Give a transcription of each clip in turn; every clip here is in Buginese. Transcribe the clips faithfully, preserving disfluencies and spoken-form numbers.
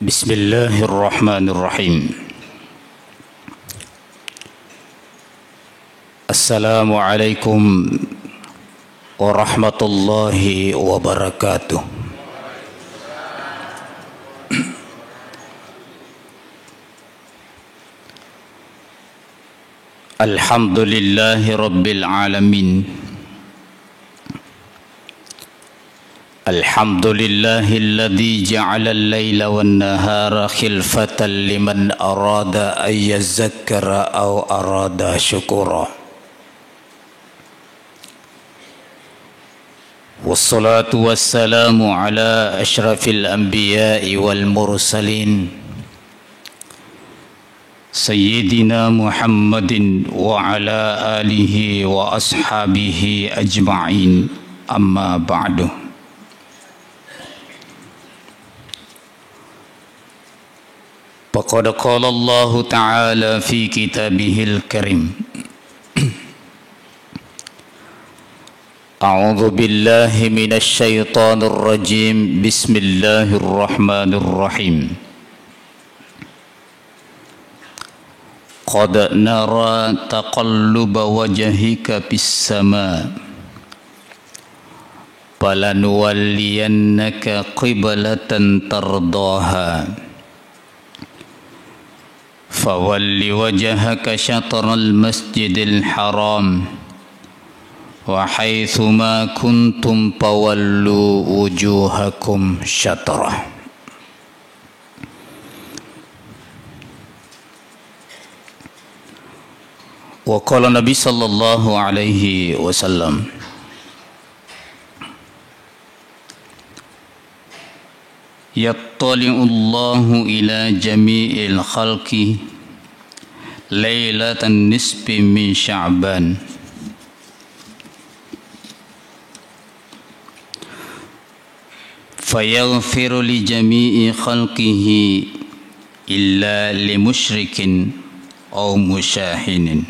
Bismillahirrahmanirrahim. Assalamualaikum warahmatullahi wabarakatuh. Alhamdulillahi rabbil alamin. Alhamdulillahilladzi ja'alal laila wan nahara khilfatan liman arada ay yazakkara aw arada syukura. Wassalatu wassalamu ala asyrafil anbiya'i wal mursalin, Sayyidina Muhammadin wa ala alihi wa ashabihi ajma'in. Amma ba'du. Faqad qala Allahu ta'ala fi kitabihil karim. A'udzu billahi minasy syaithanir rajim. Bismillahirrahmanirrahim. Qad nara taqalluba wajhika fis sama. Falanuwalliyannaka qiblatan tardaha. Fawalli wajhaka syatral masjidil haram. Wa haitsuma kuntum fawallu wujuhakum syatrah. Wa qala Nabi sallallahu alaihi wasallam, "Yattali'ullahu ila jami'il khalqi lailatan nisfi min Sya'ban." Fayaghfiru li jami'i khalqihi illa li musyrikin aw musyahinin.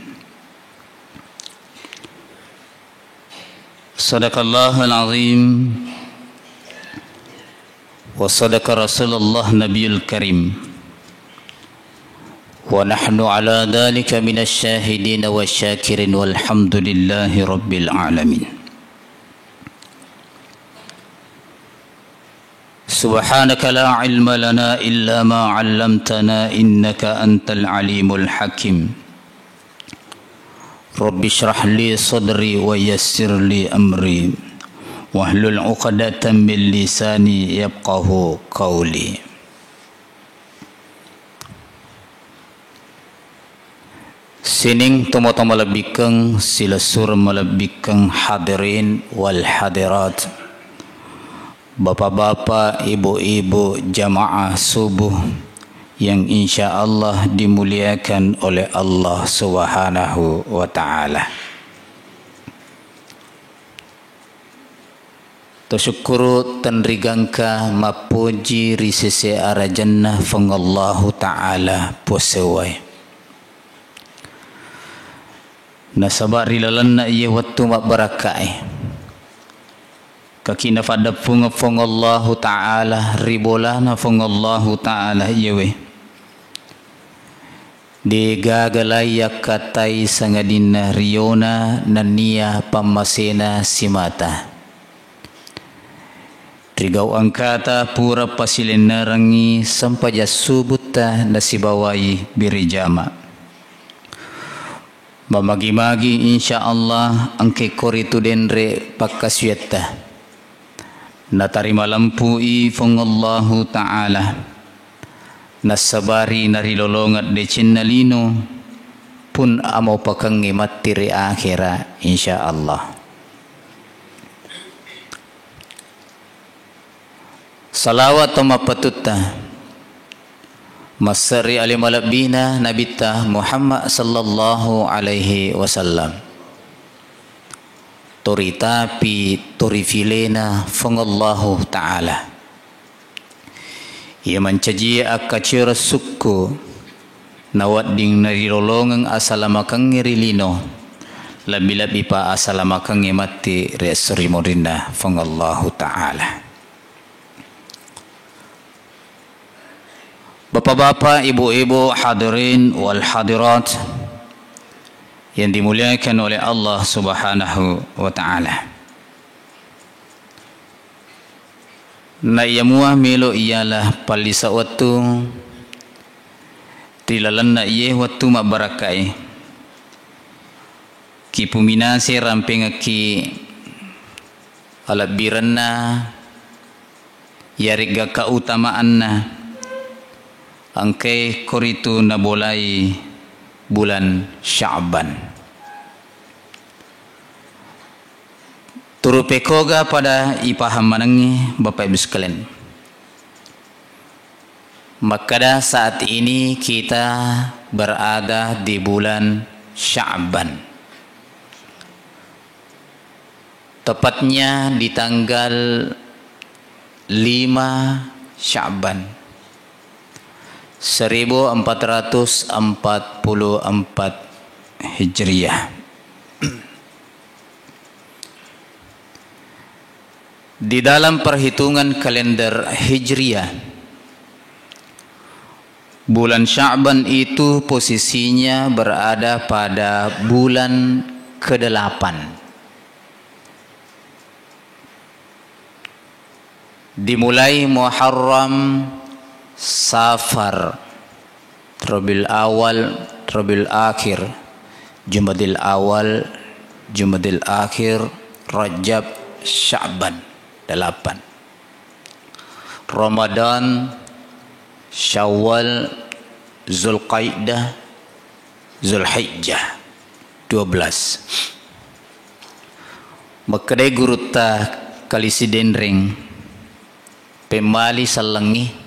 Sadaqallahul azim wa sadaqa Rasulullah Nabiyul Karim. Wa nahnu ala dzalika minasy syahidin wasy syakirin walhamdulillahi rabbil alamin. Subhanaka la ilma lana illa ma 'allamtana innaka antal alimul hakim. Rabbi shrah li sadri wa yassir li amri wahlul 'uqdatam min lisani yafqahu qawli. Sining tomatoa malebbikeng, silessureng malebbikeng, hadirin wal hadirat, bapak-bapak, ibu-ibu, jamaah subuh yang insya Allah dimuliakan oleh Allah Subhanahu wa Ta'ala. Tosyukkuru tenrigangka mappoji ri sese arajanna Fuang Allahu Ta'ala Puang Sewwae. Nasaba ri lalenna iye wettu mabbarakkae, kakina faddeppungeng Fuang Allahu Ta'ala ri bolana Fuang Allahu Ta'ala iyewe. Degaga lai yakkatai sangadinna riona nennia pammasena simata. Ri gau engkata pura pasilennerengngi sempajang subutta nasibawai birijama. Mamagi-magi insya Allah engke koritu denre pakkasuyatta. Natarima lempui Fuang Allahu Ta'ala, nassabari narilolongeng decenna lino, pun amaupakengngi matti ri akhera, insya Allah. Salawat to mappatutta masseri ale malebbina Nabitta Muhammad sallallahu alaihi wasallam. Toritapi, torifilena Fuang Allahu Ta'ala. Iya mancaji akkacero sukku, nawedding narilolongeng asalamakengnge ri lino, lebbi-lebbipa asalamakengnge matti ri esso ri munrinna Fuang Allahu Ta'ala. Bapak-bapak, ibu-ibu, hadirin wal hadirat yang dimuliakan oleh Allah Subhanahu wa Ta'ala. Na iya mua melo iyalah pallisa wettu ri lalenna iye wettu mabbarakkae. Kipuminase rampengekki alebbirenna yaregga keutamaanna engkae koritu nabolai bulan Sya'ban. Turu pekoga pada ipaham manengngi, Bapak Ibu sekalian. Makkeda saat ini kita berada di bulan Sya'ban. Tepatnya di tanggal lima Sya'ban seribu empat ratus empat puluh empat Hijriah. Di dalam perhitungan kalender Hijriah, bulan Sya'ban itu posisinya berada pada bulan kedelapan. Dimulai Muharram, Safar, Rabiul Awal, Rabiul Akhir, Jumadil Awal, Jumadil Akhir, Rajab, Sya'ban, delapan. Ramadan, Syawal, Zulqaidah, Zulhijjah, dua belas. Makkedai gurutta Kali Sidenreng, pemmali sellengngi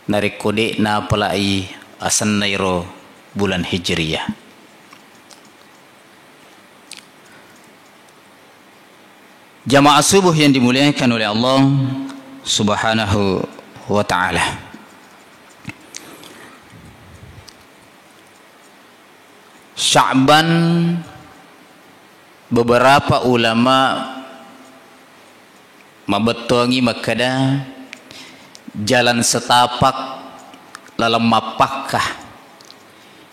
narekko de' napalai asenna iro bulan Hijriyah. Jamaah subuh yang dimuliakan oleh Allah Subhanahu wa Ta'ala. Sya'ban, beberapa ulama mabettuangngi makkeda jalan setapak laleng mappakkah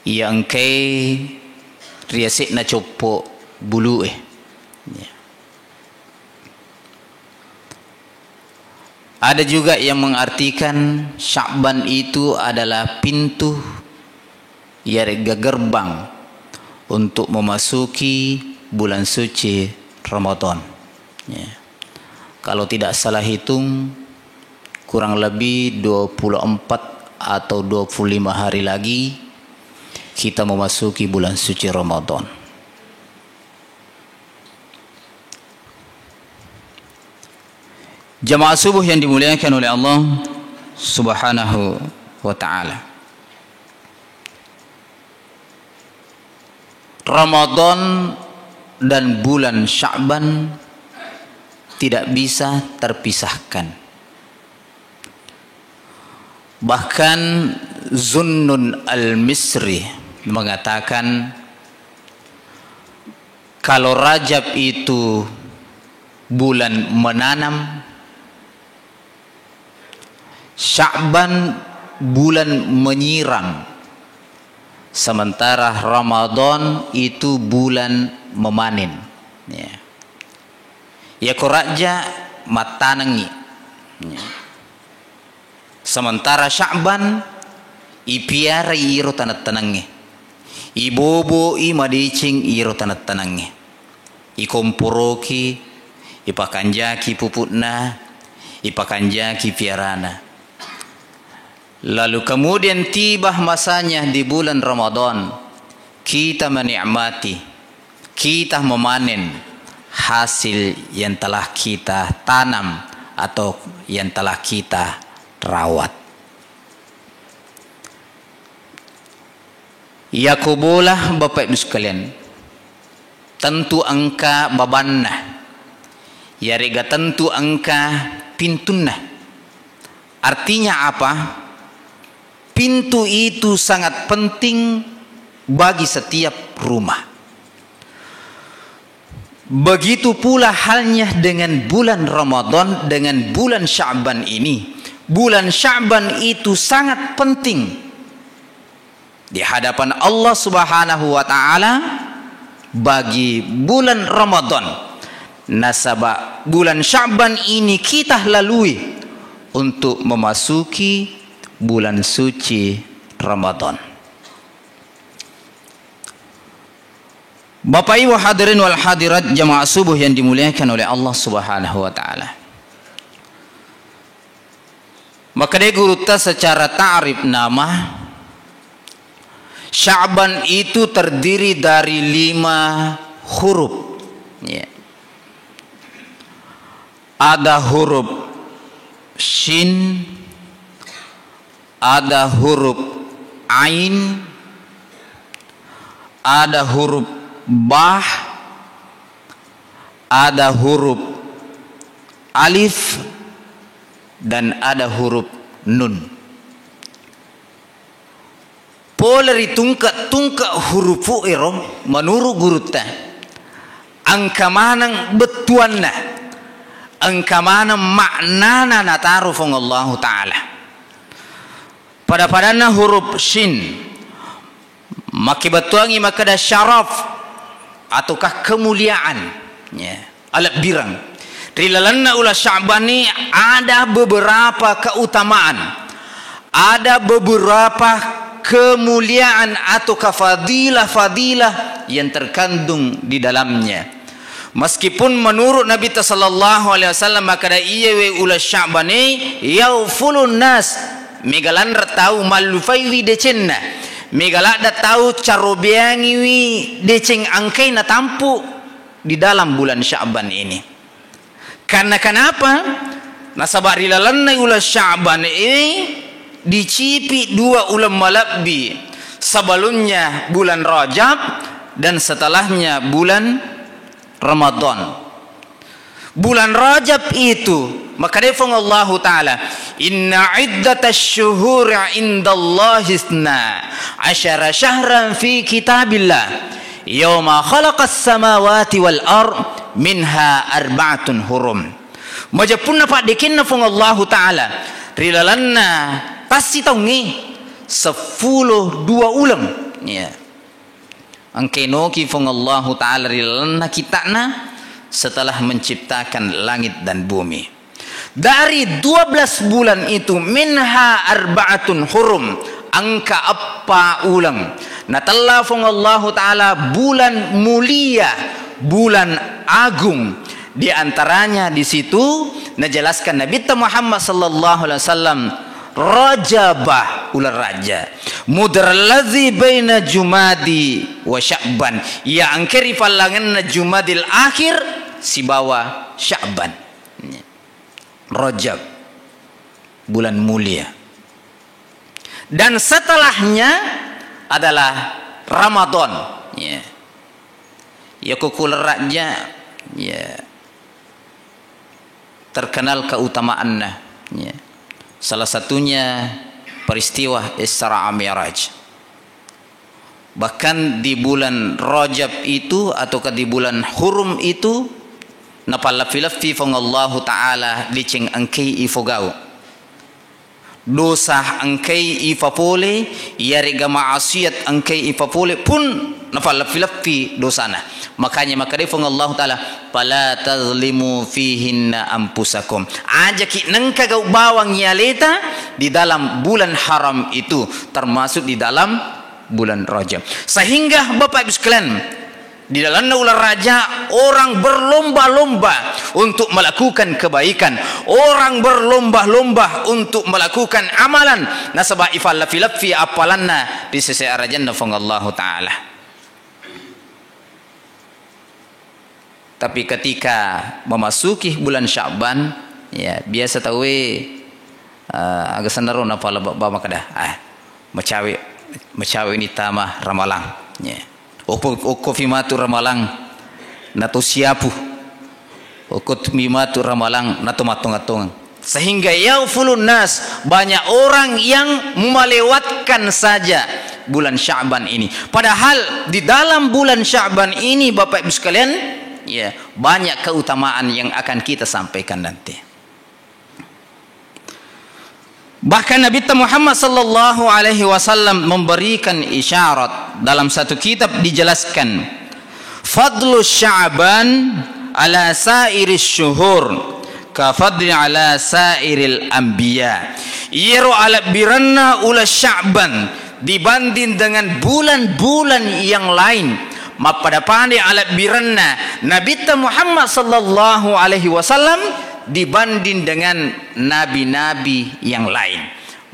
iya engkae ri yase'na coppo bulu'e. Ya. Ada juga yang mengartikan Sya'ban itu adalah pintu, yaregga gerbang untuk memasuki bulan suci Ramadan. Ya. Kalau tidak salah hitung, kurang lebih dua puluh empat atau dua puluh lima hari lagi kita memasuki bulan suci Ramadan. Jamaah subuh yang dimuliakan oleh Allah Subhanahu wa Ta'ala. Ramadan dan bulan Sya'ban tidak bisa terpisahkan. Bahkan Zunnun Al-Misri mengatakan, kalau Rajab itu bulan menanam, Sya'ban bulan menyiram, sementara Ramadan itu bulan memanen. Ya. Yako Rajab mattanengngi. Ya. Sementara Sya'ban ipiarai iro taneng-tanengnge. Iboboi madeceng iro taneng-tanengnge. Ikomporoki, ipakanjaki pupukna, ipakanjaki piarana. Lalu kemudian tiba masanya di bulan Ramadan, kita menikmati, kita memanen hasil yang telah kita tanam atau yang telah kita rawat. Yako bola, Bapak Ibu sekalian, tentu engka babanna, yarega tentu engka pintunna. Artinya apa? Pintu itu sangat penting bagi setiap rumah. Begitu pula halnya dengan bulan Ramadan, dengan bulan Sya'ban ini. Bulan Sya'ban itu sangat penting di hadapan Allah Subhanahu wa Ta'ala bagi bulan Ramadan. Nasaba bulan Sya'ban ini kita lalui untuk memasuki bulan suci Ramadan. Bapak Ibu hadirin wal hadirat, jamaah subuh yang dimuliakan oleh Allah Subhanahu wa Ta'ala. Makkedai gurutta secara ta'rif nama, Sya'ban itu terdiri dari lima huruf. Ya. Ada huruf shin, ada huruf ain, ada huruf bah, ada huruf alif, dan ada huruf nun. Pole ri tungke-tungke hurufu ero, menuru gurutta, engka maneng bettuanna, engka maneng maknana nataro Fuang Allahu Ta'ala. Pada-padanna huruf shin, makkebettuangngi makkeda syaraf ataukah kemuliaan. Ya. Alebbireng. Ri lalenna uleng Sya'ban ni ada beberapa keutamaan, ada beberapa kemuliaan atau fadilah-fadilah yang terkandung di dalamnya. Meskipun menurut Nabi ta sallallahu alaihi wasallam makkeda iyewe uleng Sya'ban e yaghfulun nas, mega lanre tau mallufaiwi decenna, mega ladde tau carobeangiwi deceng engkai natampu di dalam bulan Sya'ban ini. Karena kenapa? Nasaba ri lalenna uleng Sya'ban ini dicipi dua uleng malebbi, sebelumnya bulan Rajab dan setelahnya bulan Ramadan. Bulan Rajab itu, makkeda Fuang Allahu Ta'ala, "Inna iddatasy syuhuri indallahi isna asyara syahran fi kitabillah, yauma khalaqas samawati wal ard, minha arba'atun hurum." Majeppunna paddekenna Fuang Allahu Ta'ala ri lalenna tassitaungnge seppulo dua uleng. Ya. Engkainoki Fuang Allahu Ta'ala ri lalenna kitta'na setelah menciptakan langit dan bumi. Dari dua belas bulan itu, minha arba'atun hurum, engka eppa uleng natella Fuang Allahu Ta'ala bulan mulia, bulan agung. Di antaranya di situ najelaskan Nabitta Muhammad sallallahu alaihi wasallam, Rajaba, uleng Raja. Mudaralladzi baina Jumadi wa Sya'ban. Iya engke ri fallangenna Jumadil Akhir sibawa Sya'ban. Rajab, bulan mulia. Dan setelahnya adalah Ramadan. Ya. Iya ko uleng Raja, ya, terkenal keutamaanna. Ya. Salah satunya peristiwa Isra Mi'raj. Bahkan di bulan Rajab itu, ataukah di bulan hurum itu, napalleffi-leffi Fuang Allahu Ta'ala deceng engkai ifogau. Dosa engkai ifapole, iyarega maksiat engkai ifapole pun napalleffi-leffi dosana. Makanya makkedai Fuang Allahu Ta'ala, "Fala tazlimu fihinna anfusakum." Ajaki nengka gau bawang aleta di dalam bulan haram itu, termasuk di dalam bulan Rajab. Sehingga Bapak Ibu sekalian, di dalamnya uleng Raja, orang berlomba-lomba untuk melakukan kebaikan, orang berlomba-lomba untuk melakukan amalan, nasaba ifalleffi-leffi appalanna di sese arajanna Fuang Allahu Ta'ala. Tapi ketika memasuki bulan Sya'ban, ya, biasa tauwe, eh, aga sennaro napalebba makkeda, "Ah, macawe, macawe ni tama Ramalang." Ya. Okko, okko fi matu Ramalang, nato siapu. Okko mi matu Ramalang, nato mattongeng-tongeng. Sehingga yaghfulun nas, banyak orang yang melewatkan saja bulan Sya'ban ini. Padahal di dalam bulan Sya'ban ini, Bapak Ibu sekalian, ya, banyak keutamaan yang akan kita sampaikan nanti. Bahkan Nabitta Muhammad sallallahu alaihi wasallam memberikan isyarat. Dalam satu kitab dijelaskan, "Fadlu Sya'ban ala sairi syuhur ka fadli ala sairil anbiya." Iyaro alebbirenna uleng Sya'ban dibanding dengan bulan-bulan yang lain, mappada-pada alebbirenna Nabitta Muhammad sallallahu alaihi wasallam dibanding dengan nabi-nabi yang lain.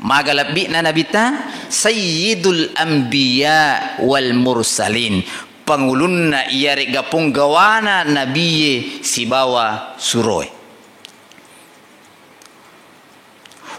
Maga lebbi'na Nabitta? Sayyidul Anbiya wal Mursalin, pangulunna iyare'ga ponggawana nabie sibawa suroe.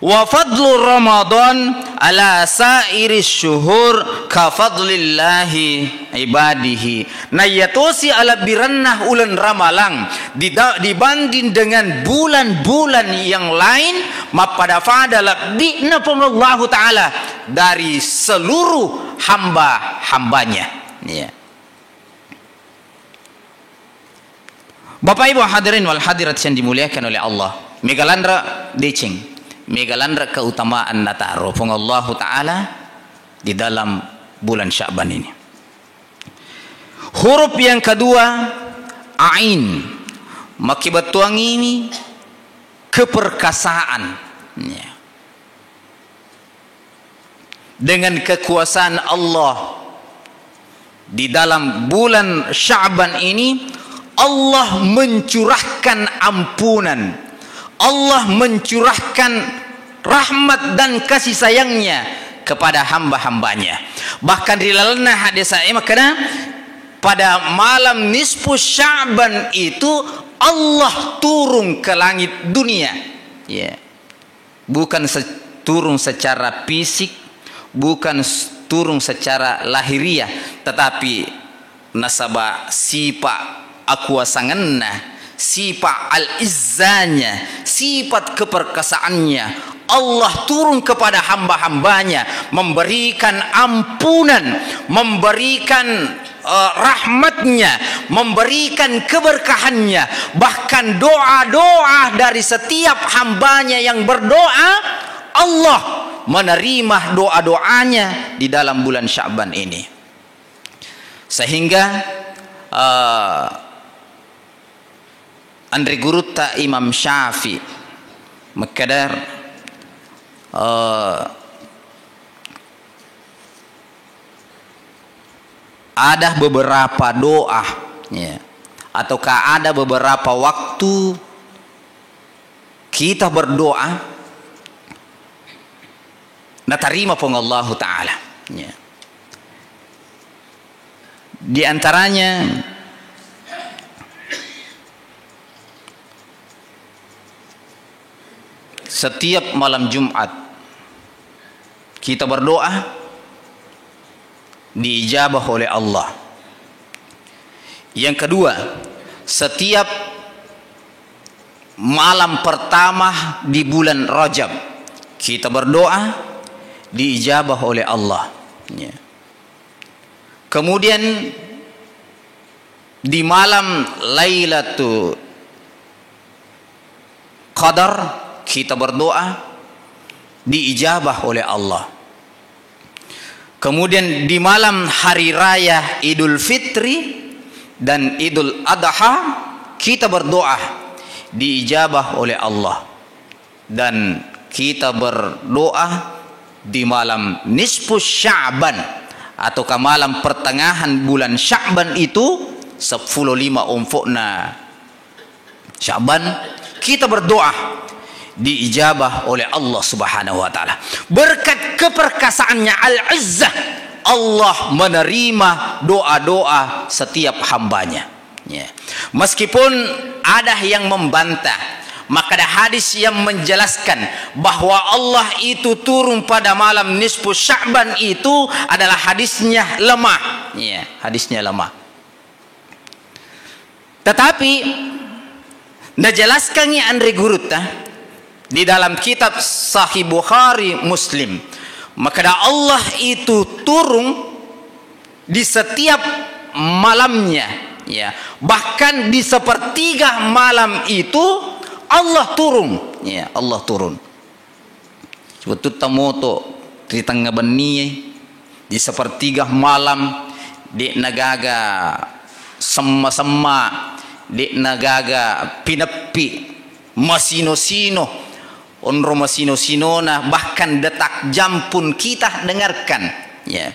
Wa fadlu Ramadan ala sairi syuhur ka fadlillahi ibadihi. Na iyatosi alebbirenna uleng Ramalang dida-, dibanding dengan bulan-bulan yang lain, mappada-pada lebbi'na Puang Allahu Ta'ala dari seluruh hamba-hambanya. Iya. Bapak Ibu hadirin wal hadirat yang dimuliakan oleh Allah, mega lanre deceng, mega lanre keutamaan nataro Puang Allahu Ta'ala di dalam bulan Sya'ban ini. Huruf yang kedua, ain. Makkibettuang ini keperkasaan. Ya. Dengan kekuasaan Allah di dalam bulan Sya'ban ini, Allah mencurahkan ampunan, Allah mencurahkan rahmat dan kasih sayangnya kepada hamba-hambanya. Bahkan di lalenna hadis saya makkeda, pada malam nisfu Sya'ban itu Allah turun ke langit dunia. Ya. Bukan se-, turun secara fisik, bukan s-, turun secara lahiriah, tetapi nasaba sipa akuasangenna, sipa al-izzanya, sifat keperkasaannya, Allah turun kepada hamba-hambanya, memberikan ampunan, memberikan, eh, rahmatnya, memberikan keberkahannya. Bahkan doa-doa dari setiap hambanya yang berdoa, Allah menerima doa-doanya di dalam bulan Sya'ban ini. Sehingga, eh, anre gurutta Imam Syafi'i makkeda, eh, ada beberapa doa, ya, ataukah ada beberapa waktu kita berdoa, natarima Puang Allahu Ta'ala. Ya. Di antaranya, setiap malam Jumat kita berdoa, diijabah oleh Allah. Yang kedua, setiap malam pertama di bulan Rajab, kita berdoa, diijabah oleh Allah. Ya. Kemudian, di malam Lailatul Qadar, kita berdoa, diijabah oleh Allah. Kemudian, di malam hari raya Idul Fitri dan Idul Adha, kita berdoa, diijabah oleh Allah. Dan kita berdoa di malam nisfu Sya'ban, ataukah malam pertengahan bulan Sya'ban itu, seppulo lima ompo'na Sya'ban, kita berdoa, diijabah oleh Allah Subhanahu wa Ta'ala. Berkat keperkasaannya, Al-Izzah, Allah menerima doa-doa setiap hambanya. Ya. Meskipun ada yang membantah, maka ada hadis yang menjelaskan bahwa Allah itu turun pada malam nisfu Sya'ban itu adalah hadisnya lemah. Ya, hadisnya lemah. Tetapi, najelaskangngi anre gurutta di dalam kitab Sahih Bukhari Muslim, makkeda Allah itu turun di setiap malamnya, ya. Bahkan di sepertiga malam itu Allah turun, ya, Allah turun. Siwettutta moto ri tengnga bennie, di sepertiga malam, de'na gaga semma-semma, de'na gaga pineppi, masino-sino, onro masino-sinona, bahkan detak jam pun kita dengarkan. Ya.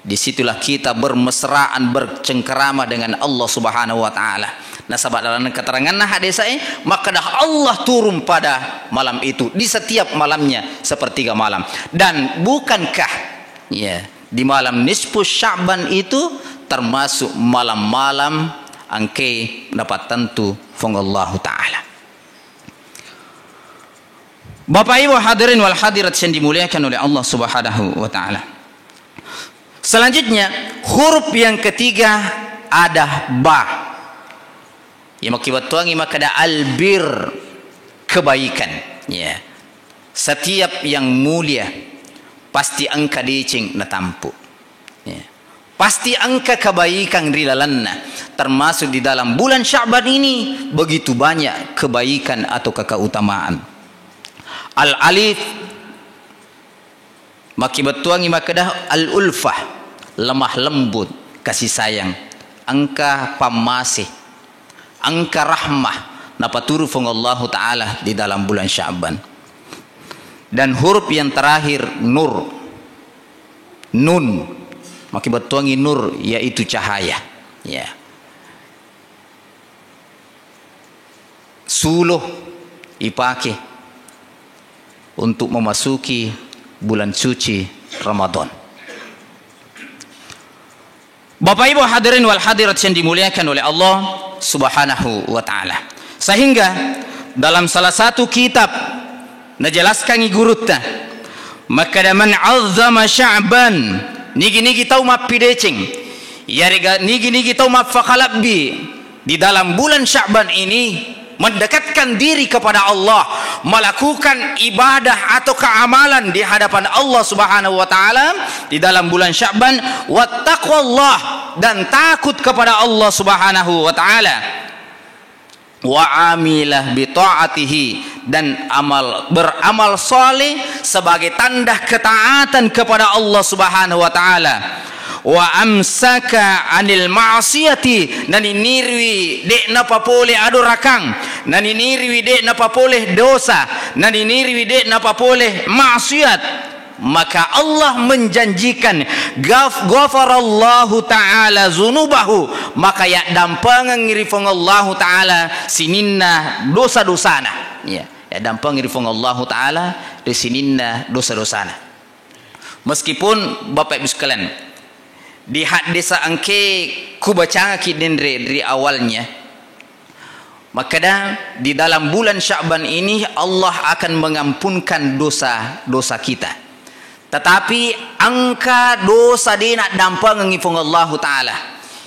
Disitulah kita bermesraan, bercengkerama dengan Allah Subhanahu wa Ta'ala. Nasaba dalam keteranganna hadis e, makkeda Allah turun pada malam itu, di setiap malamnya sepertiga malam. Dan bukankah, ya, di malam nisfu Sya'ban itu termasuk malam-malam engke napattentu Fuang Allahu Ta'ala? Bapak Ibu hadirin wal hadirat yang dimuliakan oleh Allah Subhanahu wa Ta'ala. Selanjutnya, huruf yang ketiga ada ba. Ya, makkibettuangngi makkeda albir, kebaikan. Ya. Setiap yang mulia pasti engka deceng natampu. Ya. Pasti engka kebaikan ri lalenna. Termasuk di dalam bulan Sya'ban ini, begitu banyak kebaikan atau keutamaan. Al-alif, makkibettuangngi makkeda al-ulfah, lemah lembut, kasih sayang. Engka pammase, engka rahmah, napaturu Fuang Allahu Ta'ala di dalam bulan Sya'ban. Dan huruf yang terakhir, nur. Nun. Makkibettuangngi nur, yaitu cahaya. Ya. Sulo ipake untuk memasuki bulan suci Ramadan. Bapak Ibu hadirin wal hadirat yang dimuliakan oleh Allah Subhanahu wa Ta'ala. Sehingga dalam salah satu kitab najelaskangngi gurutta, makkeda, "Man 'azzama Sya'ban," nigi-nigi tau mappideceng, yarega nigi-nigi tau maffakalebbi di dalam bulan Sya'ban ini, mendekatkan diri kepada Allah, melakukan ibadah atau keamalan di hadapan Allah Subhanahu wa Ta'ala di dalam bulan Sya'ban, wattaqwallah, dan takut kepada Allah Subhanahu wa Ta'ala, wa amila bi ta'atihi, dan amal, beramal saleh sebagai tanda ketaatan kepada Allah Subhanahu wa Ta'ala. Wa amsaka anil ma'siyati, naniniriwi de' napapole adorakang, naniniriwi de' napapole dosa, naniniriwi de' napapole maksiat. Maka Allah menjanjikan, gaf-, ghafarallahu ta'ala zunubahu, maka yaddampengengngi ri Fuang Allahu Ta'ala sininna dosa-dosana. Ya, yaddampengengngi ri Fuang Allahu Ta'ala ri sininna dosa-dosana. Meskipun, Bapak Ibu sekalian, di haddesa engke kubacangaki denre ri awalnya, makkeda, di dalam bulan Sya'ban ini Allah akan mengampunkan dosa-dosa kita. Tetapi engka dosa de' naddampengengngi Fuang Allahu Ta'ala.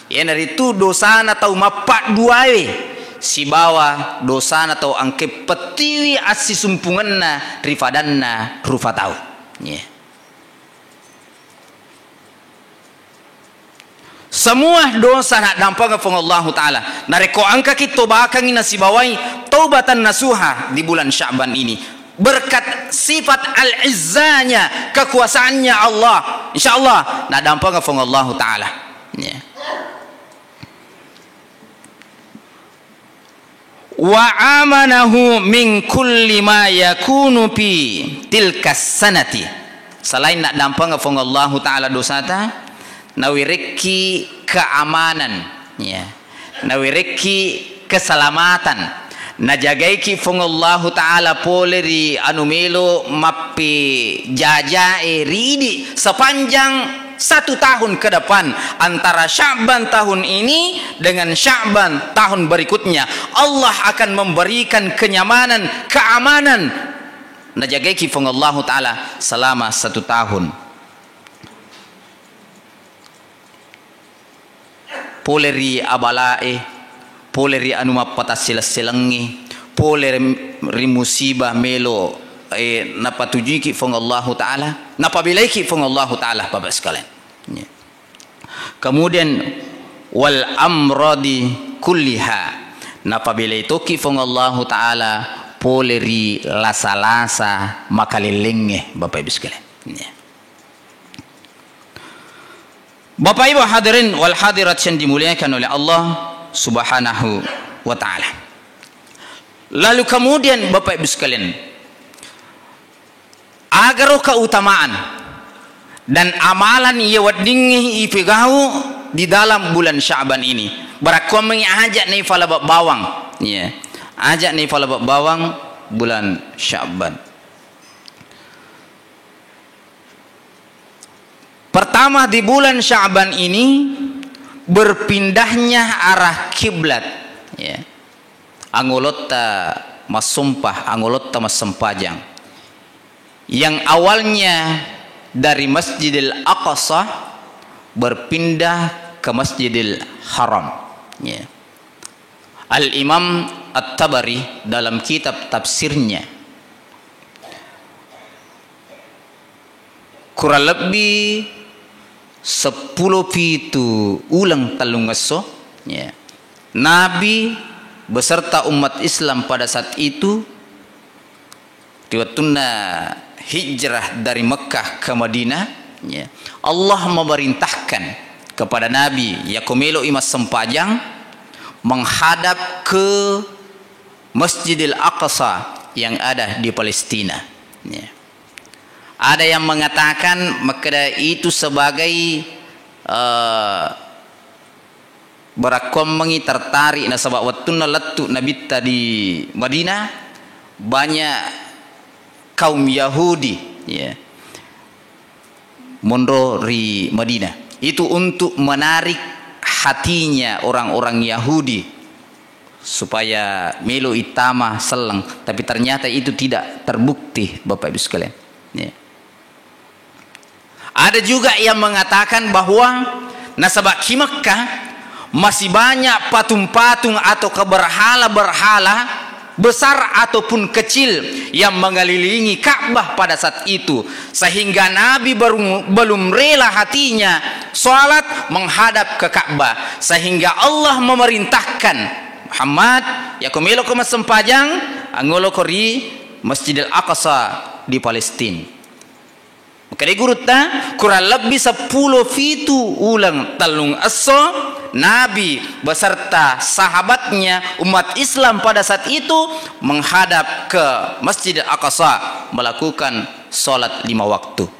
Iyanaritu dosana tau mappadduae sibawa dosana tau engke pettiwi assisumpungenna ri fadanna rufa tau. Iya. Semua dosa naddampengeng Fuang Allahu Ta'ala. Narekko engkaki tobakangngi nasibawai taubatan nasuha di bulan Sya'ban ini, berkat sifat al-izzanya, kekuasaannya Allah, insya Allah naddampengeng Fuang Allahu Ta'ala. Ya. Wa amanahu min kulli ma yakunu fi tilkas sanati. Selain naddampengeng Fuang Allahu Ta'ala dosata, nawerekki keamanan, ya. Nawerekki keselamatan. Najagaiki Fuang Allahu Ta'ala pole ri anu melo mappejajae ri idi sepanjang satu tahun ke depan, antara Sya'ban tahun ini dengan Sya'ban tahun berikutnya, Allah akan memberikan kenyamanan, keamanan. Najagaiki Fuang Allahu Ta'ala selama satu tahun. Pole ri abalae, pole ri anu mappatassila-silangnge, pole ri, ri musibah melo, eh, napatujuiki Fuang Allahu Ta'ala, napabelaiki Fuang Allahu Ta'ala, Bapak sekalian. Ya. Kemudian, wal amradi kulliha, napabelai toki Fuang Allahu Ta'ala pole ri lasa-lasa makalellengnge, Bapak Ibu sekalian. Ya. Bapak Ibu hadirin wal hadirat yang dimuliakan oleh Allah Subhanahu wa Ta'ala. Lalu kemudian, Bapak Ibu sekalian, agaro keutamaan dan amalan iya weddingngi ipegau di dalam bulan Sya'ban ini. Barakkuammengngi aja' naifalaba bawang. Ya. Aja' naifalaba bawang bulan Sya'ban. Pertama, di bulan Sya'ban ini berpindahnya arah kiblat. Ya. Angolotta massumpah, angolotta massempajang. Yang awalnya dari Masjidil Aqsa berpindah ke Masjidil Haram. Ya. Al-Imam At-Tabari dalam kitab tafsirnya, kurang lebbi seppulo pitu uleng tellung esso, ya, Nabi beserta umat Islam pada saat itu, ri wettunna hijrah dari Mekkah ke Madinah, ya, Allah memerintahkan kepada Nabi, yakko melo'i massempajang, menghadap ke Masjidil Aqsa yang ada di Palestina. Ya. Ada yang mengatakan makkeda itu sebagai, eh, barakkuammengngi tertarik nasaba wettunna lettu Nabitta di Madinah, banyak kaum Yahudi, ya, monro ri Madinah. Itu untuk menarik hatinya orang-orang Yahudi supaya melo ittama selleng, tapi ternyata itu tidak terbukti, Bapak Ibu sekalian. Ya. Ada juga yang mengatakan bahwa nasaba ki Mekkah masih banyak patung-patung atau keberhala-berhala besar ataupun kecil yang mengelilingi Ka'bah pada saat itu, sehingga Nabi baru, belum rela hatinya salat menghadap ke Ka'bah, sehingga Allah memerintahkan, "Muhammad, yakko meloko massempajang, angoloko ri Masjidil Aqsa di Palestina." Makkedai gurutta, kurang lebbi seppulo pitu uleng tellung esso, Nabi beserta sahabatnya, umat Islam pada saat itu, menghadap ke Masjidil Aqsa, melakukan salat lima waktu.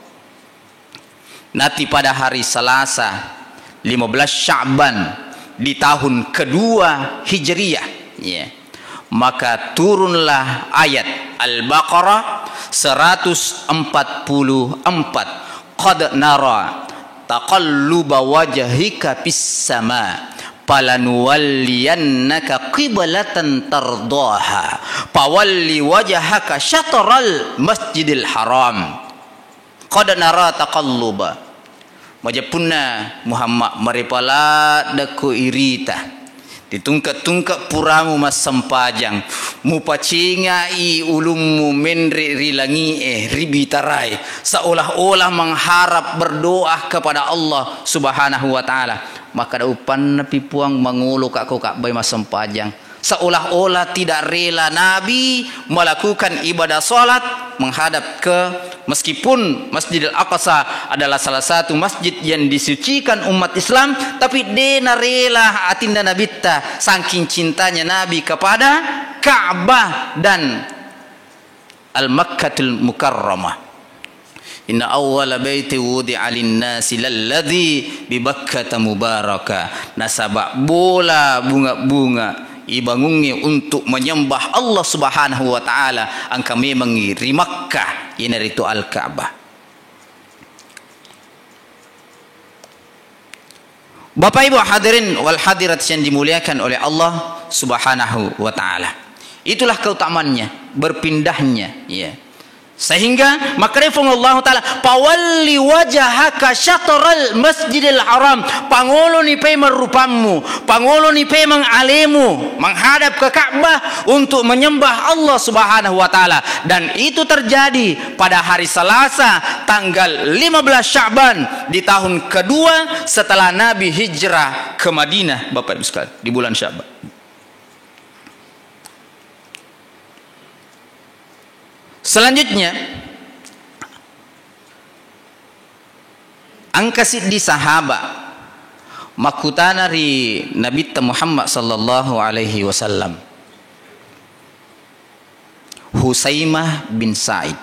Nanti pada hari Selasa, lima belas Sya'ban di tahun kedua Hijriah, ya, maka turunlah ayat Al-Baqarah seratus empat puluh empat, "Qad nara taqalluba wajhika fis sama, falanuwalliyannaka qiblatan tardaha, fawalli wajhaka syatral Masjidil Haram." Qad nara taqalluba. Majeppunna Muhammad, marepaladdekko irita. Ditungke-tungke puramu massempajang. Mupacingai ulummu menre ri langi'e, ri bitarae. Seolah-olah mengharap berdoa kepada Allah Subhanahu wa Ta'ala. Makkeda, "Uppannapi Puang mangoloka ko Ka'bai massempajang." Seolah-olah tidak rela Nabi melakukan ibadah salat menghadap ke, meskipun Masjidil Aqsa adalah salah satu masjid yang disucikan umat Islam, tapi de narela atinna Nabitta, saking cintanya Nabi kepada Ka'bah dan Al-Makkatul Mukarramah. "Inna awwala baiti wudi'a linnasi lalladzi bi Bakkata mubaraka." Nasaba bola bunga-bunga ibangungnge untuk menyembah Allah Subhanahu wa Ta'ala engka memengngi ri Makkah, iyanaritu Al-Ka'bah. Bapak Ibu hadirin wal hadirat yang dimuliakan oleh Allah Subhanahu wa Ta'ala. Itulah keutamaannya, berpindahnya, ya. Sehingga makkedai Puang Allah Ta'ala, "Pawalli wajhaka syatral Masjidil Haram." Pangoloni paimeng rupammu, pangoloni paimeng alemu menghadap ke Ka'bah untuk menyembah Allah Subhanahu wa Ta'ala. Dan itu terjadi pada hari Selasa, tanggal lima belas Sya'ban di tahun kedua setelah Nabi hijrah ke Madinah, Bapak Ibu sekalian, di bulan Sya'ban. Selanjutnya, engka siddi sahaba makkutana ri Nabitta Muhammad sallallahu alaihi wasallam, Husaimah bin Sa'id.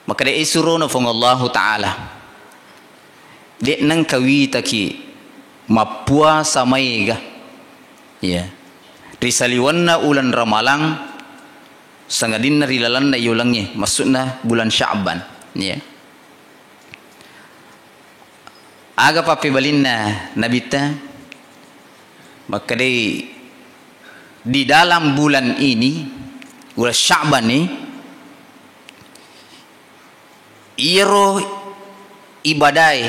Makkeda, "Isurona Fuang Allahu Ta'ala, de' nengka witaki mappuasa maega, ya, ri saliwenna uleng Ramalang, sangadinna ri lalenna iulengnge, maksudna bulan Sya'ban." Ya. Aga pappebalinna Nabitta? Makkedai, di dalam bulan ini, bulan Sya'ban ni, iyaro ibadae,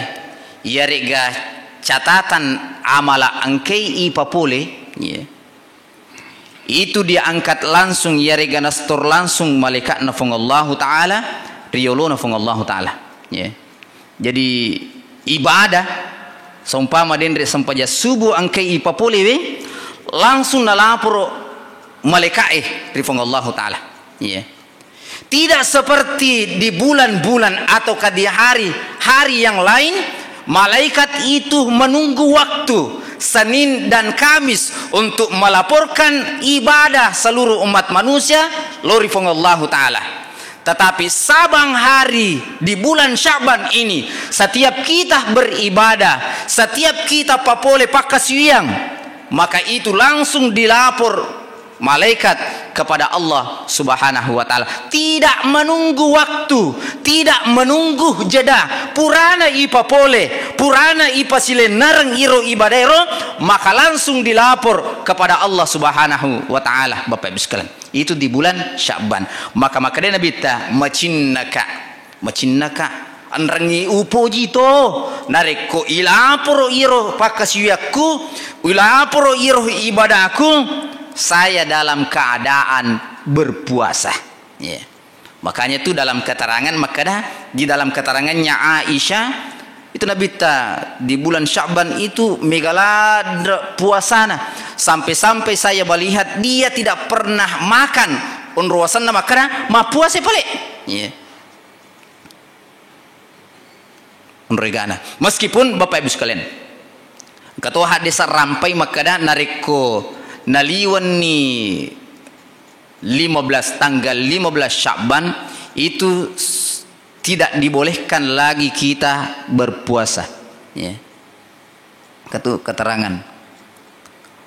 iyarega catatan amala engkai ipapole, ya, itu diangkat langsung, iyarega nastor langsung malaikatna Fuang Allahu Ta'ala, ri yolona Fuang Allahu Ta'ala. Ya. Jadi, ibadah, seumpama denre sempajang subuh engkai ipapolewe, langsung nalaporo malaika'e ri Fuang Allahu Ta'ala. Ya. Tidak seperti di bulan-bulan ataukah di hari-hari yang lain, malaikat itu menunggu waktu Senin dan Kamis untuk melaporkan ibadah seluruh umat manusia lao ri Fuang Allahu Ta'ala. Tetapi sabang hari di bulan Sya'ban ini, setiap kita beribadah, setiap kita papole pakkasiwiang, maka itu langsung dilapor malaikat kepada Allah Subhanahu wa Ta'ala. Tidak menunggu waktu, tidak menunggu jeda. Purana ipapole, purana ipasilennareng iro ibadaero, maka langsung dilapor kepada Allah Subhanahu wa Ta'ala, Bapak Ibu sekalian. Itu di bulan Sya'ban. Maka makkeda Nabitta, "Macinnaka." Macinnaka, enrengngi upoji to, narekko ilaporo iro pakkasiwiakku, ilaporo iro ibadahku, saya dalam keadaan berpuasa. Ya. Makanya tu dalam keterangan makkeda, di dalam keterangannya Aisyah, itu Nabitta di bulan Sya'ban itu mega ladde puasana. Sampai-sampai saya melihat dia tidak pernah makan. Onro wasenna makkeda, "Mappuasa pale." Ya. Onro egana. Meskipun, Bapak Ibu sekalian, engka to haddesa rampai makkeda, narekko naliwenni lima belas, tanggal lima belas Sya'ban, itu s-, tidak dibolehkan lagi kita berpuasa. Ya. Ketu-, keterangan.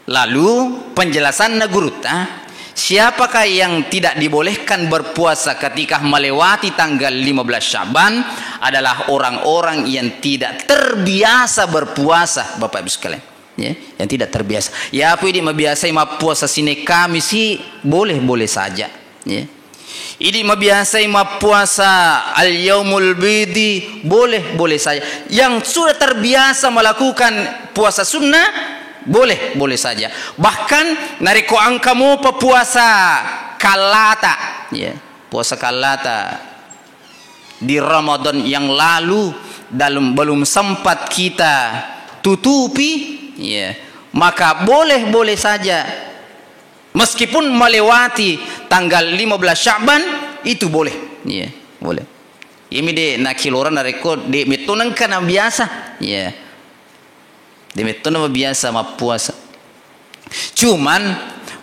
Lalu, penjelasanna gurutta, siapakah yang tidak dibolehkan berpuasa ketika melewati tanggal lima belas Sya'ban? Adalah orang-orang yang tidak terbiasa berpuasa, Bapak Ibu sekalian. Ya, yang tidak terbiasa. Ya, apa idi mabiasai mappuasa Senin Kamis i, boleh-boleh saja. Ya. Idi mabiasai mappuasa al-yaumul bidi, boleh-boleh saja. Yang sudah terbiasa melakukan puasa sunnah, boleh-boleh saja. Bahkan narekko engka mopa puasa kallata, ya, puasa kallata di Ramadan yang lalu, dalam, belum sempat kita tutupi, ya, maka boleh-boleh saja. Meskipun melewati tanggal lima belas Sya'ban, itu boleh. Iya, boleh. Iyami de' nakilora narekko de' metto nengka nabiasa. Iya. De' metto nabiasa mappuasa. Cuman,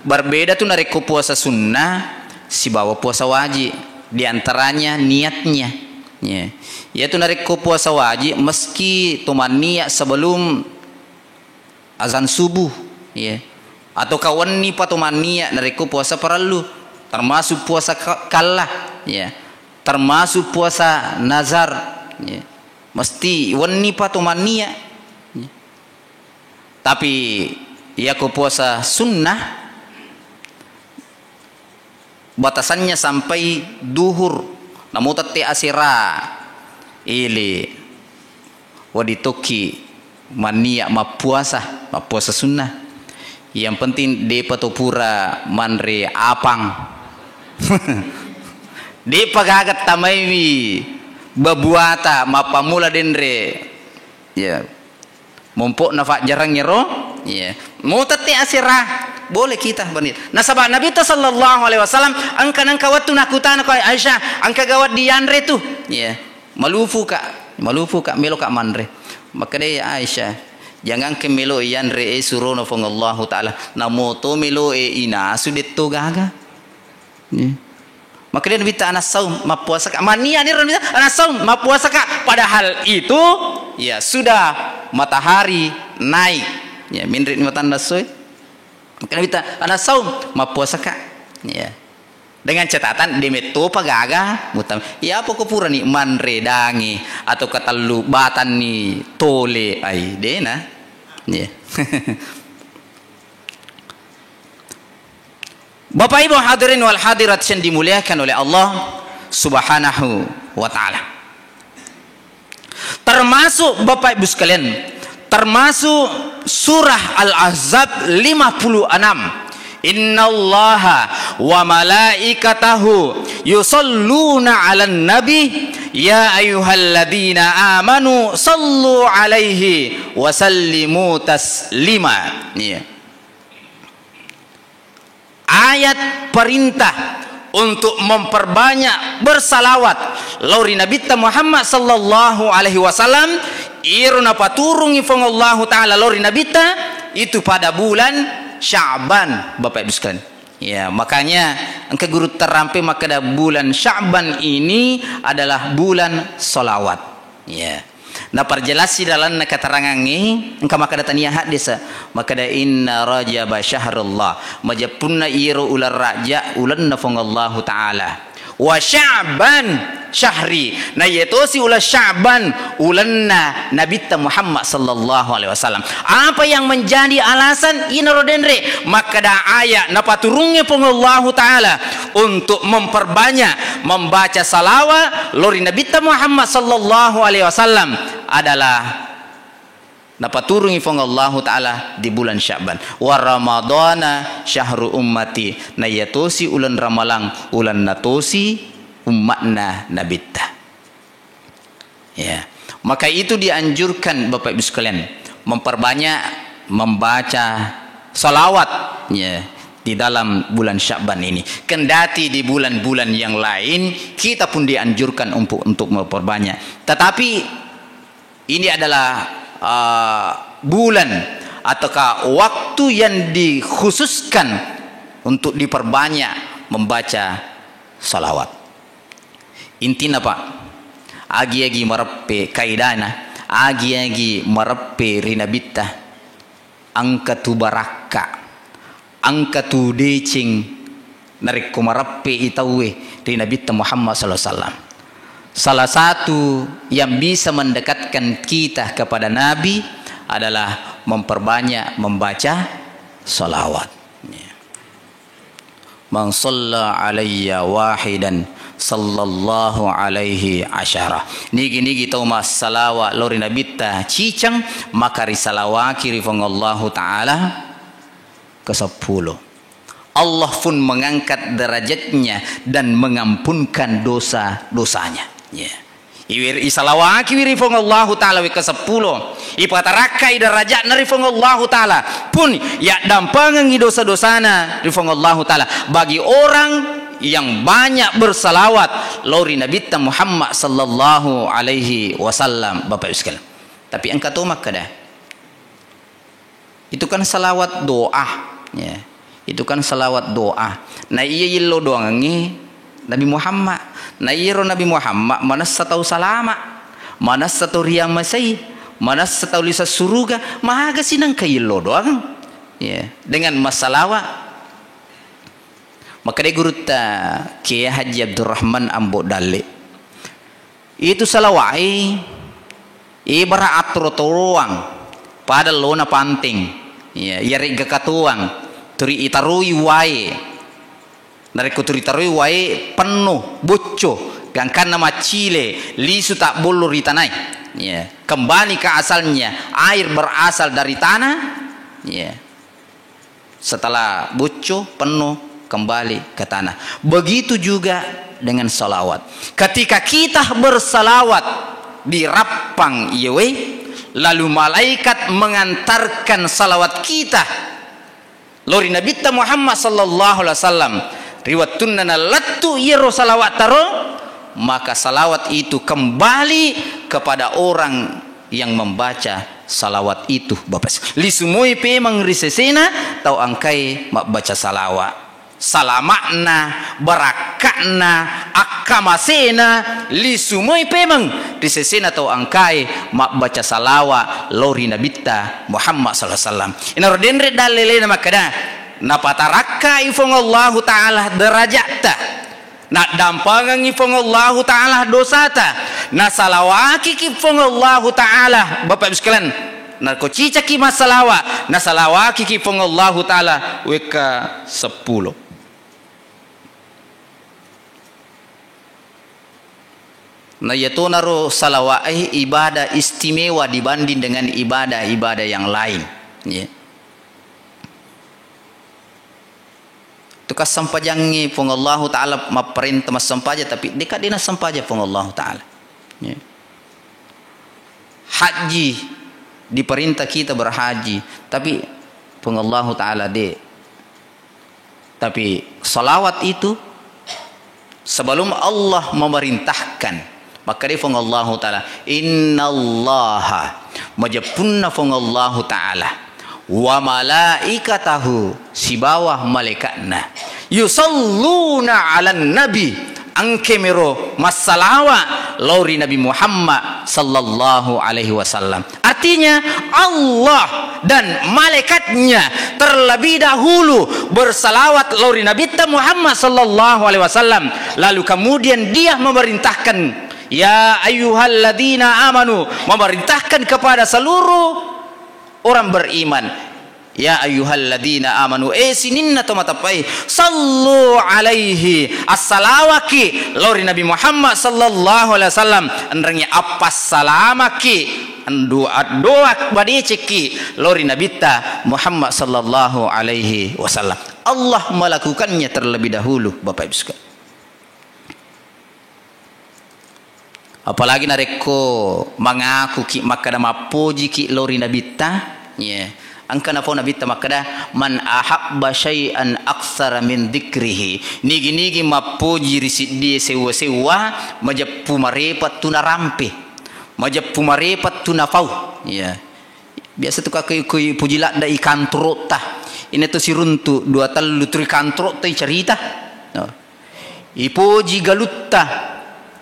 berbeda tu narekko puasa sunnah sibawa puasa wajib. Di antaranya niatnya. Iya. Iyatu narekko puasa wajib, meski to manniat sebelum azan subuh, ya. Atau ka wenni pa to manniat narekko puasa parellu, termasuk puasa ka-, kalla, ya. Termasuk puasa nazar, ya. Mesti wenni pa to manniat, ya. Tapi, iyako puasa sunnah, batasannya sampai duhur, namo tette asera, ele, wedding tokki manniat mappuasa, mappuasa sunnah. Yang penting de'pa to pura manre apang. De'pa gaga tamaiwi babuata mappammula denre. Ya. Mompo'na fajjarang ero, iya. Mo tette asera, Boleh kita berniat. Nasaba Nabitta sallallahu alaihi wasallam engka nengka wettu nakutana ko Aisyah, engka gawa dianre tu. Iya. Malufuka, malufuka, meloka manre. Makkedai Aisyah, janganke melo ianre e surona Puang Allahu Ta'ala. Namo to melo e inasu detto gaga. Iya. Makkedai Nabitta, "Ana saum, mappuasaka." Mania ni Nabitta, "Ana saum, mappuasaka." Padahal itu, ya, sudah matahari naik. Ya, minri ni matanna soe. Makkedai Nabitta, "Ana saum, mappuasaka." Ya. Dengan catatan, demettopa gaga, mutam. Ya, apa ko purani manre dangi atau katellu batanni tole ai, dena. Ya. Bapak Ibu hadirin wal hadirat yang dimuliakan oleh Allah Subhanahu wa Ta'ala. Termasuk, Bapak Ibu sekalian, termasuk surah Al-Ahzab lima puluh enam. "Innallaha wa malaikatahu yusalluna 'alan nabi, ya ayyuhalladzina amanu sallu 'alaihi wa sallimu taslima." Iya. Ayat perintah untuk memperbanyak bersalawat lao ri Nabitta Muhammad sallallahu alaihi wasallam, iyaro napaturungi Puang Allahu Ta'ala lao ri Nabitta, itu pada bulan Sya'ban, Bapak Ibu sekalian. Ya, makanya engka guru terampe makkeda bulan Sya'ban ini adalah bulan salawat. Ya. Naparjelassi lalenna keterangangnge, engka makkeda tania haddese, makkeda, "Inna Rajaba syahrullah." Majeppunna iyaro uleng Raja, ulenna Puang Allahu Ta'ala. "Wa Sya'ban syahri." Na iyatosi uleng Sya'ban, ulenna Nabitta Muhammad sallallahu alaihi wasallam. Apa yang menjadi alasan inaro denre? Makkeda ayat napaturungnge Puang Allahu Ta'ala untuk memperbanyak membaca salawat lao ri Nabitta Muhammad sallallahu alaihi wasallam adalah napaturungi Puang Allahu Ta'ala di bulan Sya'ban. "Wa Ramadana syahru ummati." Na iyatosi uleng Ramalang, ulenna tosi ummatna Nabitta. Ya. Maka itu dianjurkan, Bapak Ibu sekalian, memperbanyak membaca salawat, ya, di dalam bulan Sya'ban ini. Kendati di bulan-bulan yang lain, kita pun dianjurkan untuk, untuk memperbanyak. Tetapi ini adalah, uh, bulan ataukah waktu yang dikhususkan untuk diperbanyak membaca salawat. Intinna, Pak, agi-agi mareppe kaidana, agi-agi mareppe ri Nabitta, engka tu barakka, engka tu deceng narekko mareppe i tauwe ri Nabitta Muhammad sallallahu alaihi wasallam. Salah satu yang bisa mendekatkan kita kepada Nabi adalah memperbanyak membaca salawat. Ya. "Man shalla alayya wahidan sallallahu alaihi asyara." Nigi-nigi tau massalawa lao ri Nabitta ciceng, maka risalawaki ri Puang Allahu Ta'ala keseppulo. Allah pun mengangkat derajatnya dan mengampunkan dosa-dosanya. Ya. Iwi-, isalawakiwi ri Puang Allahu Ta'ala wekka seppulo. Ipatarakkai derajatna ri Puang Allahu Ta'ala. Pun yaddampengengngi dosa-dosana ri Puang Allahu Ta'ala. Bagi orang yang banyak bersalawat lao ri Nabitta Muhammad sallallahu alaihi wasallam, Bapak Ibu sekalian. Tapi engka to makkeda, itu kan salawat doa, ya. Itu kan salawat doa. Na iya yello doangengnge Nabi Muhammad. Na iyaro Nabi Muhammad manessa tau salama, manessa tau riamasei, manessa tau lisa suruga, maga sinengka yello doangeng. Ya, dengan massalawa. Makkeda gurutta Kiai Haji Abdurrahman Ambo Dalle. Itu salawai, ibara attoro-toroang, pada lona panteng. Ya, iyaregga katoang, turi itaroi wae. Narekko turi taroi wae, penno, bocco, gangkanna maccile, lisu tabbollo ri tanai. Ya, kembali ke asalnya, air berasal dari tanah. Ya. Setelah bocco, penuh, kembali ke tanah. Begitu juga dengan salawat. Ketika kita bersalawat di rappang iyewe, lalu malaikat mengantarkan salawat kita lao ri Nabitta Muhammad sallallahu alaihi wasallam, ri wettunna nalettu iyaro salawatta ro, maka salawat itu kembali kepada orang yang membaca salawat itu, Bapak. Lisu moi pemeng ri sesena tau engkae mabbaca salawat. Salama'na, barakka'na, akkamasena, lisu moi pemeng ri sesena tau engkae mabbaca salawa lao ri Nabitta Muhammad sallallahu alaihi wasallam. Inaro denre dallelena makkeda, napatarakkai Puang Allahu Ta'ala derajatta, naddampangengngi Puang Allahu Ta'ala dosata, nasalawakiki Puang Allahu Ta'ala, Bapak Ibu sekalian, nako cicaki massalawa, nasalawakiki Puang Allahu Ta'ala wekka seppulo. Na iyatonaro salawa'e ibadah istimewa dibanding dengan ibadah-ibadah yang lain. Ya. Tu kassempajangnge Puang Allahu Ta'ala mapparenta massempajang, tapi deka de nassempajang Puang Allahu Ta'ala. Ya. Haji, diperintah kita berhaji, tapi Puang Allahu Ta'ala de. Tapi salawat itu sebelum Allah memerintahkan, makkeda Puang Allahu Ta'ala, "Innallaha," majeppunna Puang Allahu Ta'ala, "wa malaikatahu," sibawa malaikatna, "yusalluna 'alan nabi," engkemiro massalawa lao ri Nabi Muhammad sallallahu alaihi wasallam. Artinya, Allah dan malaikatnya terlebih dahulu bersalawat lao ri Nabitta Muhammad sallallahu alaihi wasallam. Lalu kemudian dia memerintahkan, "Ya ayyuhalladzina amanu," memerintahkan kepada seluruh orang beriman. "Ya ayyuhalladzina amanu," eh, sininna to mateppai, "sallu alaihi," assalawaki lao ri Nabi Muhammad sallallahu alaihi wasallam, enrengngi appassalamaki, doa, doa badecekki lao ri Nabitta Muhammad sallallahu alaihi wasallam. Allah melakukannya terlebih dahulu, Bapak Ibu sekalian. Apalagi narekko mangakuki makkeda mappojiki lao ri Nabitta, ya. Engka napau Nabitta makkeda, "Man ahabba syai'an aktsara min dzikrihi." Nigi-nigi mappoji ri siddie sewwa-sewwa, majeppu marepa tu narampe. Majeppu marepa tu napau. Ya. Biasa tu kakui-kui puji ladda i kantrotta. Ini tu siruntu dua tellu turi kantrotta i cerita. No. Ipoji galutta,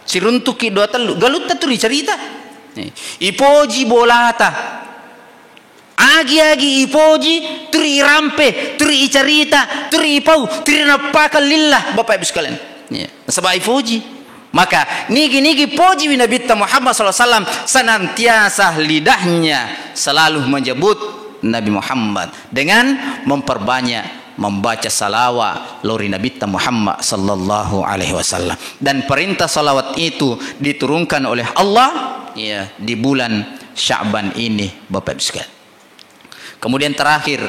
siruntuki dua tellu, galutta turi cerita. Eh, ipoji bolata, agi-agi ipoji, turi irampe, turi icerita, turi ipau, turi nappakang lillah, Bapak Ibu sekalian. Ya, nasaba ipoji. Maka nigi-nigi pojiwi Nabitta Muhammad sallallahu alaihi wasallam, senantiasa lidahnya selalu menyebut Nabi Muhammad dengan memperbanyak membaca salawa lao ri Nabitta Muhammad sallallahu alaihi wasallam. Dan perintah salawat itu diturunkan oleh Allah, ya, di bulan Sya'ban ini, Bapak Ibu sekalian. Kemudian terakhir,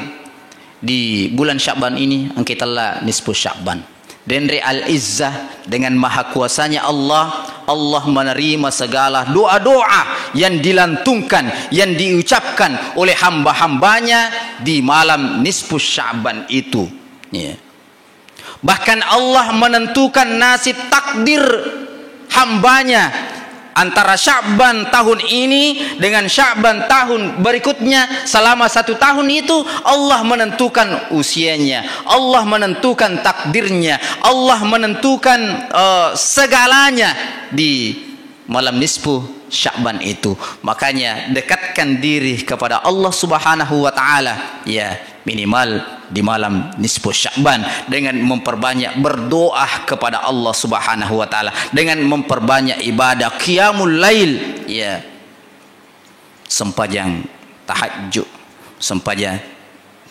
di bulan Sya'ban ini, engka itella nisfu Sya'ban. Denre Al-Izzah, dengan maha kuasanya Allah, Allah menerima segala doa-doa yang dilantungkan, yang diucapkan oleh hamba-hambanya di malam nisfu Sya'ban itu. Ya. Bahkan Allah menentukan nasib takdir hambanya antara Sya'ban tahun ini dengan Sya'ban tahun berikutnya. Selama satu tahun itu Allah menentukan usianya, Allah menentukan takdirnya, Allah menentukan, eh, segalanya di malam nisfu Sya'ban itu. Makanya, dekatkan diri kepada Allah Subhanahu wa Ta'ala, ya, minimal di malam nisfu Sya'ban dengan memperbanyak berdoa kepada Allah Subhanahu wa Ta'ala, dengan memperbanyak ibadah qiyamul lail, ya, sempajang tahajud, sempajang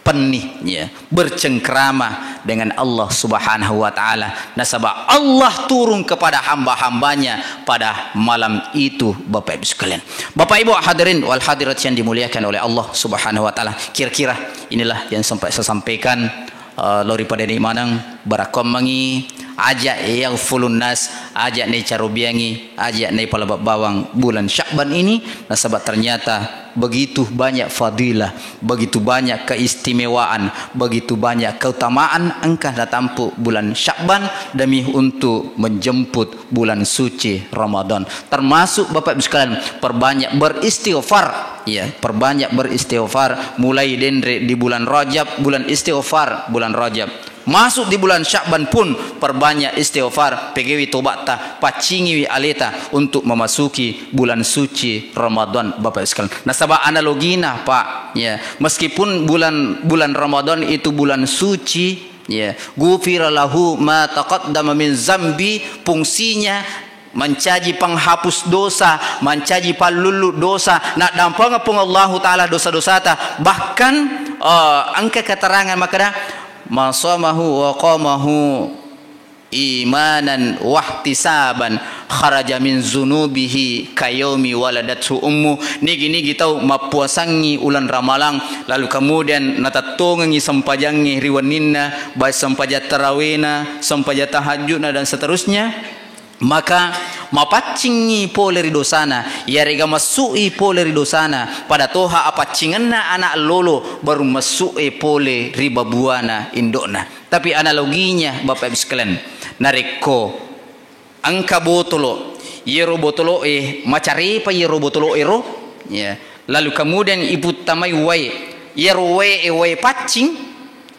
penni, ya, bercengkrama dengan Allah Subhanahu wa Ta'ala. Nasaba Allah turun kepada hamba-hambanya pada malam itu, Bapak Ibu sekalian. Bapak Ibu hadirin wal hadirat yang dimuliakan oleh Allah Subhanahu wa Ta'ala, kira-kira inilah yang sempat saya sampaikan, eh, lori pada ni manang barakommangi Aja' yaghfulun nas, aja' naicarobiangi, aja' naipalabak bawang bulan Sya'ban ini, nasaba' ternyata begitu banyak fadilah, begitu banyak keistimewaan, begitu banyak keutamaan engka natampu bulan Sya'ban demi untuk menjemput bulan suci Ramadan. Termasuk, Bapak Ibu sekalian, perbanyak beristighfar, ya, perbanyak beristighfar, mulai denre di bulan Rajab, bulan istighfar, bulan Rajab. Masuk di bulan Sya'ban pun, perbanyak istighfar, pegewi tobatta, paccingiwi aleta untuk memasuki bulan suci Ramadan, Bapak Ibu sekalian. Nasaba' analogina, Pak, ya, meskipun bulan, bulan Ramadan itu bulan suci, ya, ghufira lahu ma taqaddama min zambi, fungsinya mancaji penghapus dosa, mancaji pallullu dosa, naddampengeng Puang Allahu Ta'ala dosa-dosata. Bahkan, eh, engka keterangan makkeda, "Man shamahu wa qamahu imanan wahtisaban, kharaja min dzunubihi kayaumi waladathu ummu." Nigi-nigi tau mappuasangngi uleng Ramalang, lalu kemudian natettongengngi sempajangnge ri wenninna, baik sempajang tarawena, sempajang tahajudna, dan seterusnya, maka mapaccingngi pole ri dosana, iyarega messu'i pole ri dosana, pada toha apaccingenna ana' lolo, baru messu'e pole ri babuana indo'na. Tapi analoginya, Bapak Ibu sekalian, narekko engka botolo, iyaro botolo'e macarepa, iyaro botolo'e ro, ya, lalu kemudian iputtamai wae, iyaro wae, wae paccing,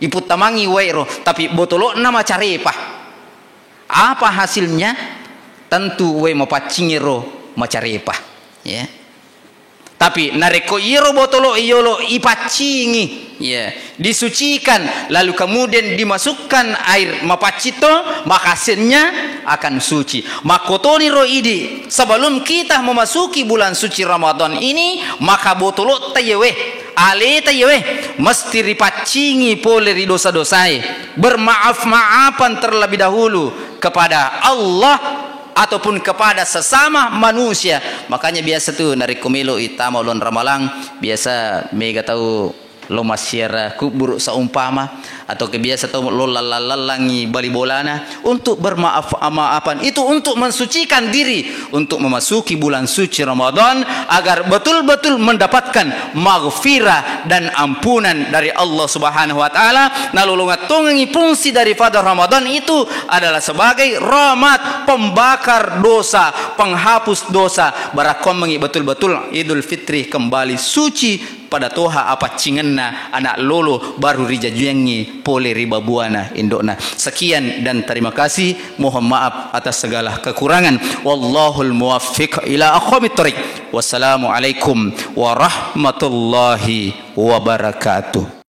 iputtamangi wae ro, tapi botolo'na macarepa. Apa hasilnya? Tentu wae mapaccingngero macarepa, ya. Tapi narekko iyaro botolo iyolo ipaccingi, ya, disucikan, lalu kemudian dimasukkan air mapaccing to, maka hasilnya akan suci. Makkotoniro idi, sebelum kita memasuki bulan suci Ramadan ini, maka botolotta iyewe, aleta iyewe, mesti ripaccingi pole ri dosa-dosae, bermaaf-maafan terlebih dahulu kepada Allah ataupun kepada sesama manusia. Makanya biasa tu narekko melo'i tama uleng Ramalang, biasa mega tau lo massiara kubburu seumpama, atau ke biasa tau lo lallang-lallangi bali bolana untuk bermaaf-maafan. Itu untuk mensucikan diri untuk memasuki bulan suci Ramadan, agar betul-betul mendapatkan maghfirah dan ampunan dari Allah Subhanahu wa Ta'ala. Nalolongeng tongengi fungsi daripada Ramadan itu adalah sebagai rahmat, pembakar dosa, penghapus dosa. Barakkoammengi betul-betul Idul Fitri kembali suci pada toha apaccingenna ana' lolo, baru rijajiangngi pole ri babuana indo'na. Sekian dan terima kasih. Mohon maaf atas segala kekurangan. Wallahul muwaffiq ila aqwamit thariq. Wassalamualaikum warahmatullahi wabarakatuh.